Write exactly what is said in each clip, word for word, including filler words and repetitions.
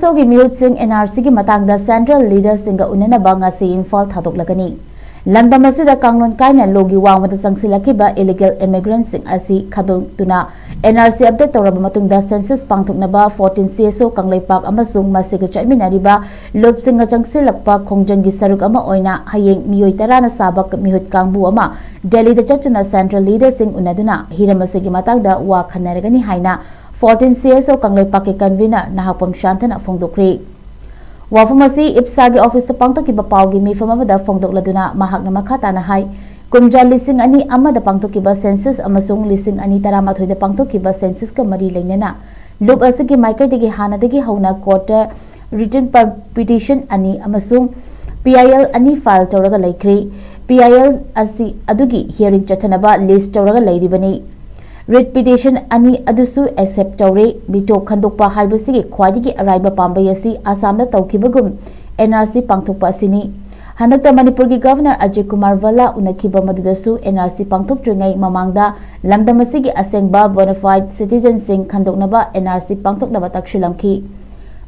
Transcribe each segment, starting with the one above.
ꯁꯤꯑꯦꯁꯑꯣꯒꯤ ꯃꯤꯍꯨꯠꯁꯤꯡ and R ꯁꯤꯒꯤ ꯃꯇꯥꯡꯗ central ꯂꯤꯗꯔꯁꯤꯡꯒ ꯎꯅꯅꯕ ꯉꯁꯤ ꯏꯝꯐꯥꯜ ꯊꯥꯗꯣꯛꯂꯒꯅꯤ꯫ ꯂꯝꯗꯝ ꯑꯁꯤꯗ ꯀꯥꯡꯂꯣꯟ ꯀꯥꯏꯅ ꯂꯣꯒꯤ ꯋꯥꯡꯃꯗ ꯆꯪꯁꯤꯜꯂꯛꯈꯤꯕ ꯏꯂꯤꯒꯦꯜ ꯏꯃꯤꯒ꯭ꯔꯦꯟꯠꯁꯤꯡ ꯑꯁꯤ ꯈꯥꯗꯣꯛꯇꯨꯅ ꯑꯦꯟ ꯑꯥꯔ ꯁꯤ ꯑꯞꯗꯦꯠ ꯇꯧꯔꯕ ꯃꯇꯨꯡꯗ ꯁꯦꯟꯁꯁ ꯄꯥꯡꯊꯣꯛꯅꯕ ꯐꯣꯔꯇꯤꯟ ꯁꯤꯑꯦꯁꯑꯣ ꯀꯪꯂꯩꯄꯥꯛ ꯑꯃꯁꯨꯡ ꯃꯁꯤꯒ ꯆꯠꯃꯤꯟꯅꯔꯤꯕ ꯂꯨꯞꯁꯤꯡꯒ ꯆꯪꯁꯤꯜꯂꯛꯄ ꯈꯣꯡꯖꯪꯒꯤ ꯁꯔꯨꯛ ꯑꯃ ꯑꯣꯏꯅ ꯍꯌꯦꯡ ꯃꯤꯑꯣꯏ ꯇꯔꯥꯅ ꯁꯥꯕ ꯃꯤꯍꯨꯠ ꯀꯥꯡꯕꯨ ꯑꯃ ꯗꯦꯜꯂꯤꯗ ꯆꯠꯇꯨꯅ ꯁꯦꯟꯇ꯭ꯔꯦꯜ ꯂꯤꯗꯔꯁꯤꯡ ꯎꯅꯗꯨꯅ ꯍꯤꯔꯝ ꯑꯁꯤꯒꯤ ꯃꯇꯥꯡꯗ ꯋꯥ ꯈꯟꯅꯔꯒꯅꯤ ꯍꯥꯏꯅ ꯐꯣꯔꯇꯤꯟ ꯁꯤꯑꯦꯁꯑꯣ ꯀꯪꯂꯩꯄꯥꯛꯀꯤ ꯀꯟꯚꯤꯅꯔ ꯅꯍꯥꯛꯄꯝ ꯁꯥꯟꯇꯅ ꯐꯣꯡꯗꯣꯛꯈ꯭ꯔꯤ꯫ ꯋꯥꯐꯝ ꯑꯁꯤ ꯏꯞꯁꯥꯒꯤ ꯑꯣꯐꯤꯁꯇ ꯄꯥꯡꯊꯣꯛꯈꯤꯕ ꯄꯥꯎꯒꯤ ꯃꯤꯐꯝ ꯑꯃꯗ ꯐꯣꯡꯗꯣꯛꯂꯗꯨꯅ ꯃꯍꯥꯛꯅ ꯃꯈꯥ ꯇꯥꯅ ꯍꯥꯏ, ꯀꯨꯝꯖꯥ ꯂꯤꯁꯤꯡ ꯑꯅꯤ ꯑꯃꯗ ꯄꯥꯡꯊꯣꯛꯈꯤꯕ ꯁꯦꯟꯁꯁ ꯑꯃꯁꯨꯡ ꯂꯤꯁꯤꯡ ꯑꯅꯤ ꯇꯔꯥꯃꯥꯊꯣꯏꯗ ꯄꯥꯡꯊꯣꯛꯈꯤꯕ ꯁꯦꯟꯁꯁꯀ ꯃꯔꯤ ꯂꯩꯅꯅ ꯂꯨꯞ ꯑꯁꯤꯒꯤ ꯃꯥꯏꯀꯩꯗꯒꯤ ꯍꯥꯟꯅꯗꯒꯤ ꯍꯧꯅ ꯀꯣꯔꯠꯇ ꯔꯤꯇꯟ ꯄꯤꯇꯤꯁꯟ ꯑꯅꯤ ꯑꯃꯁꯨꯡ ꯄꯤ ꯑꯥꯏ ꯑꯦꯜ ꯑꯅꯤ ꯐꯥꯏꯜ ꯇꯧꯔꯒ ꯂꯩꯈ꯭ꯔꯤ꯫ ꯄꯤ ꯑꯥꯏ ꯑꯦꯜ ꯑꯁꯤ ꯑꯗꯨꯒꯤ ꯍꯤꯌꯥꯔꯤꯡ ꯆꯠꯊꯅꯕ ꯂꯤꯁ ꯇꯧꯔꯒ ꯂꯩꯔꯤꯕꯅꯤ꯫ ꯔꯤꯠ ꯄꯤꯇꯤꯁꯟ ꯑꯅꯤ ꯑꯗꯨꯁꯨ ꯑꯦꯛꯁꯦꯞ ꯇꯧꯔꯦ꯫ ꯃꯤꯇꯣꯞ ꯈꯟꯗꯣꯛꯄ ꯍꯥꯏꯕꯁꯤꯒꯤ ꯈ꯭ꯋꯥꯏꯗꯒꯤ ꯑꯔꯥꯏꯕ ꯄꯥꯝꯕꯩ ꯑꯁꯤ ꯑꯁꯥꯝꯗ ꯇꯧꯈꯤꯕꯒꯨꯝ ꯑꯦꯟ ꯑꯥꯔ ꯁꯤ ꯄꯥꯡꯊꯣꯛꯄ ꯑꯁꯤꯅꯤ꯫ ꯍꯟꯗꯛꯇ ꯃꯅꯤꯄꯨꯔꯒꯤ ꯒꯚꯔꯅꯔ ꯑꯖꯌ ꯀꯨꯃꯥꯔ ꯚꯜꯂꯥ ꯎꯅꯈꯤꯕ ꯃꯗꯨꯗꯁꯨ ꯑꯦꯟ ꯑꯥꯔ ꯁꯤ ꯄꯥꯡꯊꯣꯛꯇ꯭ꯔꯤꯉꯩ ꯃꯃꯥꯡꯗ ꯂꯝꯗꯝ ꯑꯁꯤꯒꯤ ꯑꯁꯦꯡꯕ ꯕꯣꯅꯥꯐꯥꯏꯗ ꯁꯤꯇꯤꯖꯟꯁꯤꯡ ꯈꯟꯗꯣꯛꯅꯕ ꯑꯦꯟ ꯑꯥꯔ ꯁꯤ ꯄꯥꯡꯊꯣꯛꯅꯕ ꯇꯛꯁꯤꯜꯂꯝꯈꯤ꯫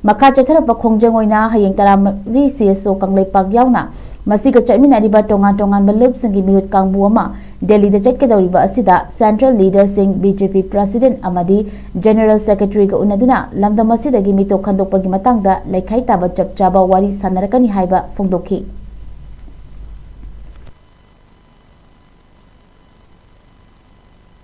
ꯃꯈꯥ ꯆꯠꯊꯔꯛꯄ ꯈꯣꯡꯖꯪ ꯑꯣꯏꯅ ꯍꯌꯦꯡ ꯇꯔꯥꯃꯔꯤ ꯁꯤꯑꯦꯁꯑꯣ ꯀꯪꯂꯩꯄꯥꯛ ꯌꯥꯎꯅ ꯃꯁꯤꯒ ꯆꯠꯃꯤꯟꯅꯔꯤꯕ ꯇꯣꯉꯥꯟ ꯇꯣꯉꯥꯟꯕ ꯂꯨꯞꯁꯤꯡꯒꯤ ꯃꯤꯍꯨꯠ ꯀꯥꯡꯕꯨ ꯑꯃ ꯗꯦꯜꯂꯤꯗ ꯆꯠꯀꯗꯧꯔꯤꯕ ꯑꯁꯤꯗ ꯁꯦꯟꯇ꯭ꯔꯦꯜ ꯂꯤꯗꯔꯁꯤꯡ, ꯕꯤ ꯖꯦ ꯄꯤ ꯄ꯭ꯔꯁꯤꯗꯦꯟꯠ ꯑꯃꯗꯤ ꯖꯦꯅꯔꯦꯜ ꯁꯦꯀ꯭ꯔꯦꯇꯔꯤꯒ ꯎꯅꯗꯨꯅ ꯂꯝꯗꯝ ꯑꯁꯤꯗꯒꯤ ꯃꯤꯇꯣꯞ ꯈꯟꯗꯣꯛꯄꯒꯤ ꯃꯇꯥꯡꯗ ꯂꯩꯈꯥꯏ ꯇꯥꯕ ꯆꯞ ꯆꯥꯕ ꯋꯥꯔꯤ ꯁꯥꯟꯅꯔꯛꯀꯅꯤ ꯍꯥꯏꯕ ꯐꯣꯡꯗꯣꯛꯈꯤ꯫